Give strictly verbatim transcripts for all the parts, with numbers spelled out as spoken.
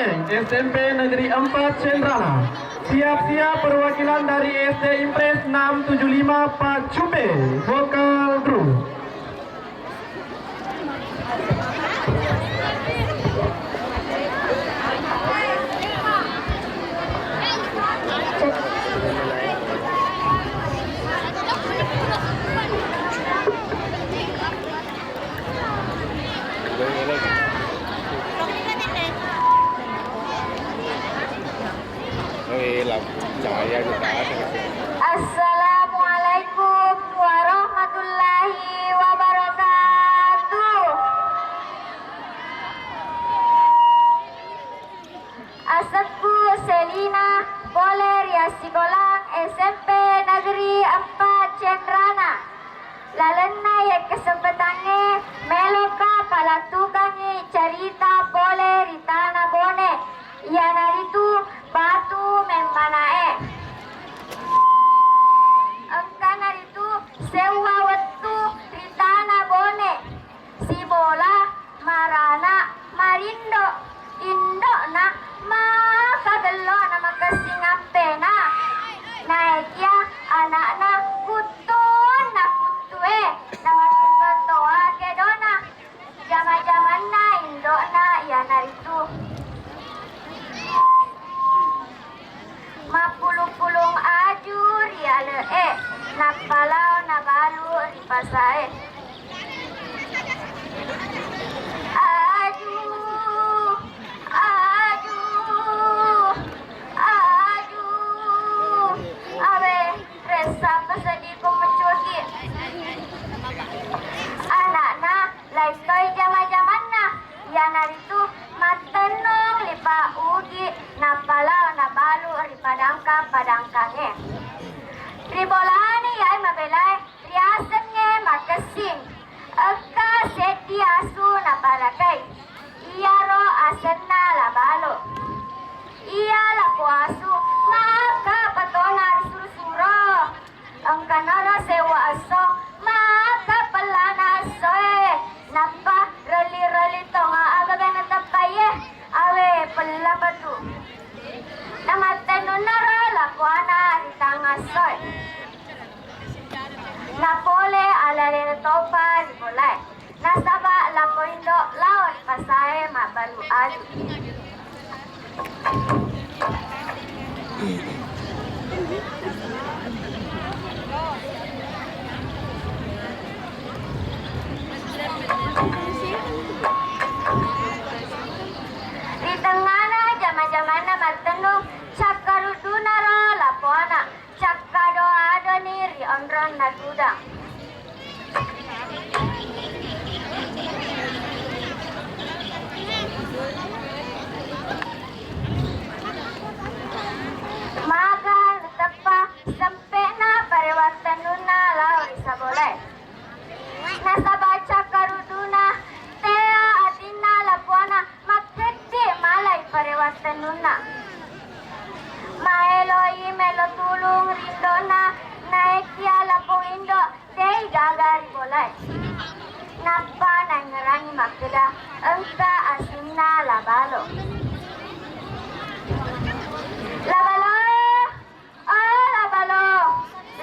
S M P Negeri empat Cenrana. Siap-siap perwakilan dari S D Impres enam tujuh lima Pak Cupe, vokal group. Assalamualaikum warahmatullahi wabarakatuh. Asekku Selina, pole ri assikolang S M P Negeri empat Cenrana. Lalenna iye kesempetangngé, méloka palattukengngi carita polé ri Tana Boné, iyanaritu Batu Mémmanaé. Engkanaritu séuwa wettu ri Tana Boné, sibola marana marindo. Indo'na maka gello namakessing appena. Naekia ana'na kuttunna kuttué, namatullo toa kedona. Jama-jamanna indo'na iyanaritu mappulung-pulung aju ri ale'é, nappa lao nabalu ri pasaé. Aju, aju, aju. Awé, ressa pesediko mecueki. Ana'na laing toi jama-jamanna, iyanaritu mattennung lipa ugi, nappa lao nabalu ri padangkang-padangkangngé. Ri bolana iyaé mabélaé, riasengngé makessing. Engka séddi asu naparakai, iyaro asenna La Balo. Iya La Poasu, maka patona risuro-suro. Engkanaro séuwa esso, maka pellana essoé. Nappa reli-reli tonga aga bena teppaié, awé pella patu. Namattennunnaro La Poana ri tangnga essoé. Napolé alé-aléna topa ri bolaé. Nasaba La Poindo lao ri pasaé mabbalu aju. Ri tengngana jama-jamanna mattennung, cakkaruddunaro La Poana. Cakkado-adoni ri onronna tudang. Maga nateppa sempe'na parewattennunna lao ri sabolaé. Nasaba cakkarudduna, tea atinna La Poana, makkedde malai parewattennunna. Maéloi mélo tulung ri indo'na, naékia La Poindo déi gaga ri bolaé. Nappa naéngngerangngi makkeda, engka asinna La Balo. La Balo! Oh, La Balo!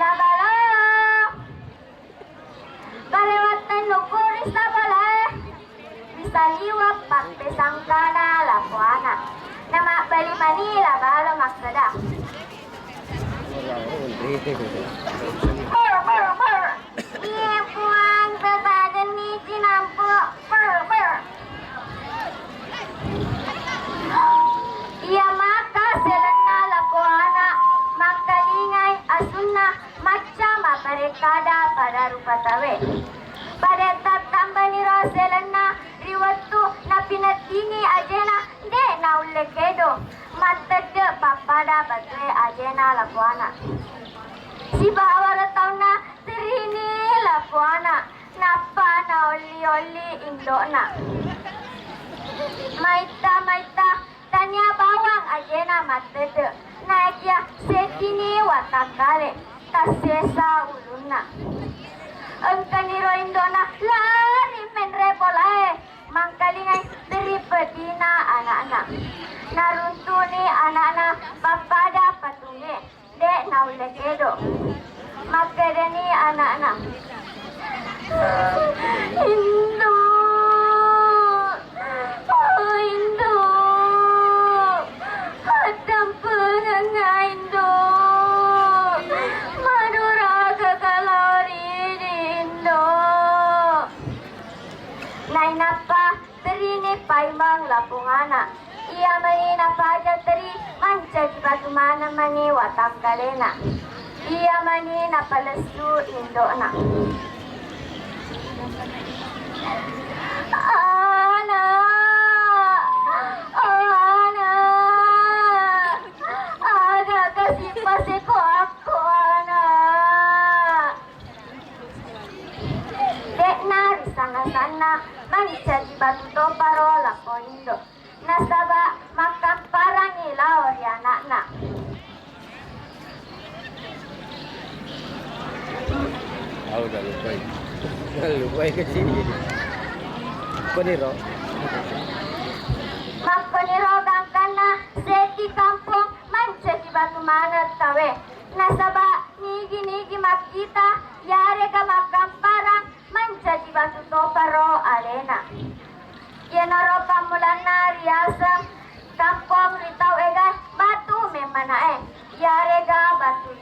La Balo! Parewattennukku ri sabolaé. Ri saliweng pappésangkana La Poana. Namabbali mani La Balo makkeda, "Mer, mer, mer. Iye, Puang, tatajenni cinampe'. Mer, mer." Iya maka selenna La Poana mangkalingai asunna macca mapparékkada pada rupa tauwé. Pada tattambaniro selenna ri wettu napineddingi ajéna, dé' naullé kédo, mattedde' pappada batué ajéna La Poana. Sibawaro taunna terini La Poana, nappa naolli-olli indo'na. Maitta-maitta tania bawang ajéna mattedde', naékia séddini watakkalé, tassésa ulunna. Engkaniro indo'na lari ménré bolaé, mangkalingai teri pedina ana'na. Nainappa terrini paimeng lapongana. Iya mani napaja teri mancaji batu maneng mani watangkalena. Iya mani napalessu indo'na. Ana, oh ana, aga kasi paseko akko ana. De'na risanna-sanna mancaji batu toparo lappo indo, nasaba makkamparangngi lao ri ana'na. Au, udah lupai. Lupai ke sini jadi. Apa nih, Ro? Makkoniro gangkanna seddi kampong mancaji batu maneng tauwe. Nasaba nigi-nigi makkita yarega makkamparang mancaji batu toparo alena. Iyanaro pammulanna riaseng kampong ri tau egae Batu Memmana'e, yarega Batu